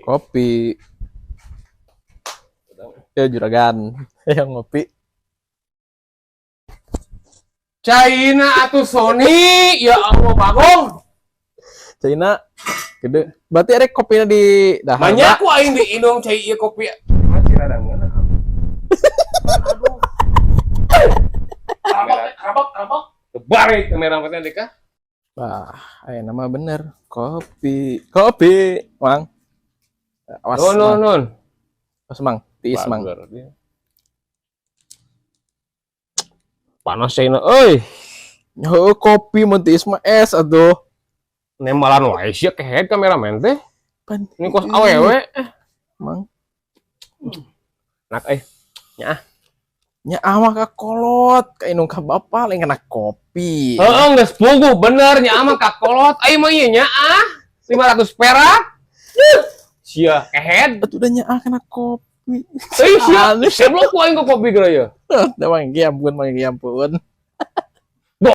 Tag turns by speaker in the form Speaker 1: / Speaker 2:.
Speaker 1: Kopi. Ya juragan, yang ngopi.
Speaker 2: Caina atuh Sony, ya Allah bagong.
Speaker 1: Caina gede. Berarti erek kopinya di dahar.
Speaker 2: Banyak ku aing di indung cai ieu kopi. Masih rada ngeunah. Aduh. Rabok, rabok, rabok. Balik kamera teh deka.
Speaker 1: Wah, aya nama bener. Kopi, kopi, Mang. Awas,
Speaker 2: Nun, nun,
Speaker 1: Mang.
Speaker 2: Nun.
Speaker 1: Awas, Mang. Tiis, Mang.
Speaker 2: Bager dia. Panas caina euy.
Speaker 1: Heuh, kopi mun tiis mah es atuh.
Speaker 2: Nembalan wae sia kehed kameramen teh.
Speaker 1: Pan.
Speaker 2: Ini kos awewe.
Speaker 1: Mang.
Speaker 2: Nak eh. Nyaah.
Speaker 1: Nya awak ka kolot, ka indung ka bapa lain kena kopi.
Speaker 2: Heeh, geus puguh bener nya mah ka kolot. Aing mah ieu nyaah. 500 perak. Sia kehed.
Speaker 1: Atuh udah nyaah kena kopi.
Speaker 2: Euy sia,
Speaker 1: Aneh.
Speaker 2: seblok ku aing ke kopi geura ya.
Speaker 1: Da Mang, ya ampun, Mang, ya ampun.